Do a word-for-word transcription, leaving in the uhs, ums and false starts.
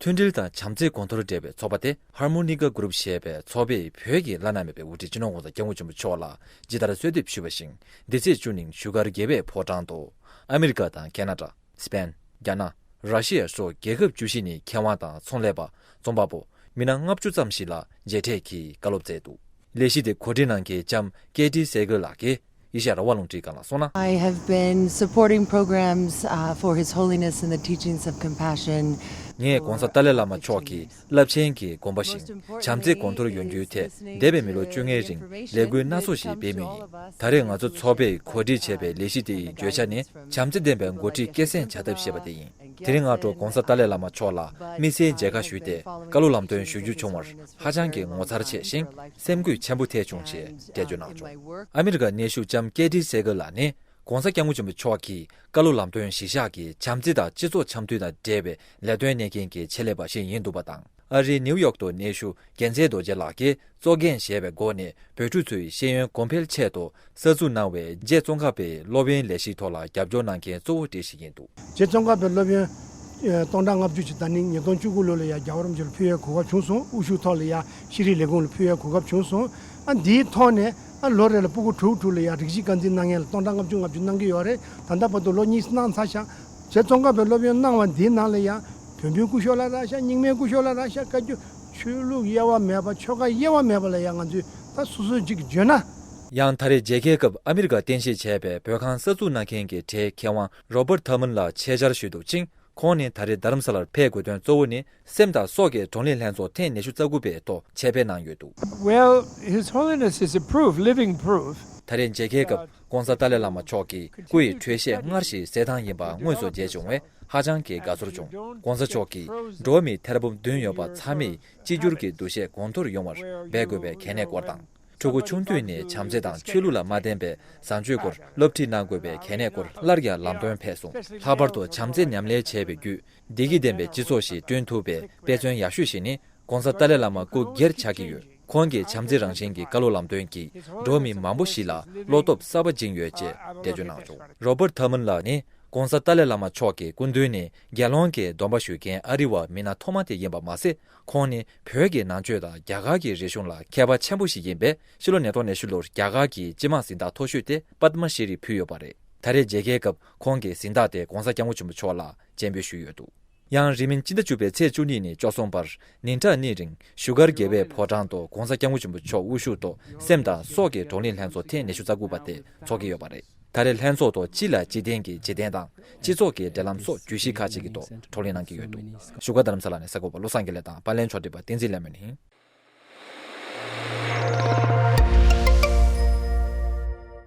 མཐུན་སྒྲིལ་དང་བྱམས་བརྩེའི་གོང་མཐོར་འབྲེལ་བའི་ཚོགས་པ་སྟེ། ཧར་མོ་ནི་ཀ་གུ་རུབ་ཞེས་པའི་ཚོགས་པས་བོད་ཀྱི་བླ་ན་མེད་པའི་དབུ་ཁྲིད་སྤྱི་ནོར་༸གོང་ས་༸སྐྱབས་མགོན་ཆེན་པོ་མཆོག་ལ་ཇི་ལྟར་གསོལ་འདེབས་ཞུས་པ་བཞིན། འདི་ཚེས་བཅུ་ཉིན་བཞུགས་སྒར་རྒྱལ་བའི་ཕོ་བྲང་དུ། ཨ་མི་རི་ཀ་དང་ཁེ་ན་ཌ། སི་པེན། རྒྱ་ནག། ར་ཤི་ཡ་སོགས་རྒྱལ་ཁབ་བཅུ་བཞི་ནས་མཁས་དབང་དང་ཚོང་ལས་པ། རྩོམ་པ་པོ། མི་སྣ་ལྔ་བཅུ་ཙམ་ཞིག་ལ་མཇལ་འཕྲད་ཀྱིས་བཀའ་སློབ་སྩལ་འདུག་ལས་གཞི་དེ་གོ་སྒྲིག་གནང་མཁན་ལྕམ་ཀེ་ཏི་སེ་གལ་ལགས་ཀྱིས་ཨེ་ཤ་ཡ་རང་དབང་རླུང་འཕྲིན་ཁང་ལ་གསུངས་ན། I have been supporting programs, uh, for His Holiness and the teachings of compassion. ངས་༸གོང་ས་ཏཱ་ལའི་བླ་མ་མཆོག་གི་རླབས་ཆེན་གྱི་དགོངས་པ་བཞིན་བྱམས་བརྩེ་གོང་མཐོར་ཡོང་རྒྱུའི་ཐད་འདས་པའི་མི་ལོ་བཅོ་ལྔའི་རིང་ལས་འགུལ་སྣ་ཚོགས་ཤིག་སྤེལ་མུས་ཡིན། ད་རེས་ང་ཚོ་ཚོགས་པས་གོ་སྒྲིག་བྱས་པའི་ལས་གཞི་དེ་ཡི་བརྗོད་བྱ་ནི་བྱམས་བརྩེ་ལྡན་པའི་འགོ་ཁྲིད་སྐྱེད་སྲིང་བྱ་ཐབས་ཞེས་པ་དེ་ཡིན། དེ་རིང་སྔ་དྲོ་༸གོང་ས་ཏཱ་ལའི་བླ་མ་མཆོག་ལ་དམིགས་བསལ་མཇལ་ཁ་ཞུས་ཏེ་བཀའ་སློབ་ལམ་སྟོན་ཞུ་རྒྱུ་བྱུང་བར་ཧ་ཅང་གི་ངོ་མཚར་ཆེ་ཞིང་སེམས་འགུལ་ཆེན་པོ་ཐེབས་བྱུང་ཞེས་འགྲེལ་བརྗོད་གནང་བྱུང་། ཨ་མི་རི་ཀ་གནས་བཞུགས་ལྕམ་ཀེ་ཏི་སེ་གལ་ལགས་ནི་༸གོང་ས་༸སྐྱབས་མགོན་ཆེན་པོ་མཆོག་གིས་བཀའ་སློབ་ལམ་སྟོན་གཞིར་བཞག་གིས་བྱམས་བརྩེ་དང་སྤྱི་ཚོགས་འཆམ་མཐུན་དང་འབྲེལ་བའི་ལས་དོན་གནད་འགན་གྱི་ཆེད་ལས་པ་ཞིག་ཡིན་འདུག་པ་དང་། ཨ་རིའི་ནིའུ་ཡོག་ཏུ་གནས་བཞུགས་རྒྱལ་མཚན་རྡོ་རྗེ་ལགས་ཀྱིས་གཙོ་འགན་བཞེས་པའི་སྒོ་ནས་བོད་ཕྲུག་ཚོའི་ཤེས་ཡོན་གོང་འཕེལ་ཆེད་དུ་གསར་འཛུགས་གནང་བའི་རྗེ་ཙོང་ཁ་པའི་སློབ་ཡོན་ལས་གཞིའི་ཐོག་ལ་རྒྱབ་སྐྱོར་གནང་མཁན་གཙོ་བོ་དེ་ཞིག་ཡིན་འདུག་རྗེ་ཙོང་ཁ་པའི་སློབ་ཡོན་ཨེ་སྟོང་ཕྲག་ལྔ་བཅུ་ཞིག་ད་ནི་ཉིས་སྟོང་བཅུ་དགུ་ལོ་ལ་ཡང་རྒྱལ་བ་རིན་པོ་ཆེ་ལ་ཕུལ་བའི་གོ་སྐབས་བྱུང་སོང་། དབུ་བཞུགས་ཐོག་ལ་ཡང་ཤེས་རིག་ལས་ཁུངས་ལ་ཕུལ་བའི་གོ་སྐབས་བྱུང་སོང་། ཨ་འདིའི་ཐོག་ནས་ཨ་ལོ་རེ་ལ་སྤུ་གུ་དྲུག་དྲུག་ལ་ཡང་རིགས་གཅིག་རྐང་འཛིན་གནང་མཁན་ལ་སྟོང་ཕྲག་ལྔ་བཅུ་ལྔ་བཅུ་གནང་གི་ཡོད་རེད། ད་ལྟ་བར་དུ་ལོ་གཉིས་གནང་ཚར་ཤག་རྗེ་ཙོང་ཁ་པའི་སློབ་ཡོན་གནང་བ་འདིའི་ནང་ལ་ཡང་བོན་པོའི་སྐུ་ཞབས་ལ་རག་ཤག་རྙིང་མའི་སྐུ་ཞབས་ལ་རག་ཤག་བཀའ་བརྒྱུད་ཆོས་ལུགས་དབྱེ་བ་མེད་པ་ཆོལ་ཁ་དབྱེ་བ་མེད་པ་ལ་ཡང་ང་ཚོས་ད་སོ་སོ་གཅིག་བརྗོད་ན། ཡང་ད་རེས་མཇལ་ཁའི་སྐབས་ཨ་མི་རི་ཀར་རྟེན་གཞི་བྱས་པའི་བོད་ཁང་གསར་འཛུགས་གནང་མཁན་གྱི་གྲས་མཁས་དབང་རོ་བར་ཐར་མན་ལགས་ཆེད་བཅར་ཞུས་འདུག་ཅིང་། ཁོང་ནི་ད་རེས་རྡ་རམ་ས་ལར་ཕེབས་དགོས་དོན་གཙོ་བོ་ནི་སེམས་དང་སྲོག་གི་བགྲོ་གླེང་ལྷན་ཚོགས་ཐེངས་ཉི་ཤུ་རྩ་དགུ་པའི་ཐོག་ཆེད་ཕེབས་གནང་ཡོད་འདུག Well, His Holiness is a proof, living proof. ད་རེས་མཇལ་ཁའི་སྐབས་༸གོང་ས་ཏཱ་ལའི་བླ་མ་མཆོག་གིས་སྐུ་ཡི་འཕྲོད་བཞེས་སྔར་བཞིན་གསལ་ཐང་ཡིན་པ་དངོས་སུ་མཇལ་བྱུང་བས་ཧ་ཅང་གི་དགའ་ཚོར་བྱུང་། ༸གོང་ས་མཆོག་གིས་འགྲོ་བ་མི་ཐེར་འབུམ་བདུན་ཡོད་པ་ཚང་མས་གཅིག་གྱུར་གྱི་འདུ་ཤེས་གོང་མཐོར་ཡོང་བར་འབད་དགོས་པའི་གལ་གནད་སྐོར་དང་། ཕྲུ་གུ་ཆུང་དུས་ནས་བྱམས་བརྩེ་དང་ཆོས་ལུགས་ལ་མ་བརྟེན་པའི་བཟང་སྤྱོད་སྐོར་སློབ་ཁྲིད་གནང་དགོས་པའི་གལ་གནད་སྐོར་སླར་ཡང་ལམ་སྟོན་ཕེབས་སོང་། ལྷག་པར་དུ་བྱམས་བརྩེ་ཉམས་ལེན་བྱས་པའི་བརྒྱུད་བདེ་སྐྱིད་ལྡན་པའི་སྤྱི་ཚོགས་ཤིག་བསྐྲུན་ཐུབ་པའི་དཔེ་མཚོན་ཡག་ཤོས་ཤིག་ནི་༸གོང་ས་ཏཱ་ལའི་བླ་མ་སྐུ་སྒེར་ཆགས་ཀྱི་ཡོད། ཁོང་གི་བྱམས་བརྩེ་རང་བཞིན་གྱི་བཀའ་སློབ་ལམ་སྟོན་གྱིས་འགྲོ་བ་མི་མང་པོ་ཞིག་ལ་བློ་སྟོབས་གསར་པ་སྦྱིན་ཡོད་ཅེས་འགྲེལ་བརྗོད་གནང་བྱུང་། རོ་བར་ཐར་མན་ལགས་ནི་༸གོང་ས་ཏཱ་ལའི་བླ་མ་མཆོག་གི་སྐུ་མདུན་ནས་དགེ་སློང་གི་སྡོམ་པ་ཞུ་མཁན་ཨ་རི་བ་མི་སྣ་ཐོག་མ་དེ་ཡིན་པ་མ་ཟད། ཁོང་ནི་བོད་ཀྱི་ནང་ཆོས་དང་རྒྱ་གར་གྱི་རིག་གཞུང་ལ་མཁས་པ་ཆེན་པོ་ཞིག་ཡིན་པས། ཕྱི་ལོ་ཉིས་སྟོང་ཉི་ཤུ་ལོར་རྒྱ་གར་གྱི་སྤྱི་དམངས་གཟེངས་རྟགས་མཐོ་ཤོས་ཏེ་པདྨ་ཤྲི་རི་ཕུལ་ཡོད་པ་རེད། ད་རེས་མཇལ་ཁའི་སྐབས་ཁོང་གིས་གཟེངས་རྟགས་དེ་༸གོང་ས་༸སྐྱབས་མགོན་ཆེན་པོ་མཆོག་ལ་སྤྱན་འབུལ་ཞུས་ཡོད་འདུག་ཡང་རིང་མིན་སྤྱི་ཟླ་བཅུ་པའི་ཚེས་བཅུ་གཉིས་ནས་བཅུ་གསུམ་བར་ཉིན་གྲངས་གཉིས་རིང་བཞུགས་སྒར་རྒྱལ་བའི་ཕོ་བྲང་དུ་༸གོང་ས་༸སྐྱབས་མགོན་ཆེན་པོ་མཆོག་དབུ་བཞུགས་ཐོག་སེམས་དང་སྲོག་གི་བགྲོ་གླེང་ལྷན་ཚོགས་ཐེངས་ཉི་ཤུ་རྩ་དགུ་པ་དེ་འཚོགས་ཀྱི་ཡོད་པ་རེད། ད་རེས་ལྷན་ཚོགས་ཐོག་སྤྱི་ལ་གཅིག་བརྟེན་གྱི་བརྗེ་དོན་དང་སྤྱི་ཚོགས་ཀྱི་འབྲེལ་ལམ་སོགས་བརྗོད་གཞི་ཁག་ཅིག་གི་ཐོག་བགྲོ་གླེང་གནང་གི་ཡོད་འདུག་བཞུགས་སྒར་རྡ་རམ་ས་ལ་ནས་གསར་འགོད་པ་བློ་བཟང་དགེ་ལེགས་དང་པར་ལེན་ཕྱོགས་སྒྲིག་པ་བསྟན་འཛིན་ལྷ་མོ་ཡིན།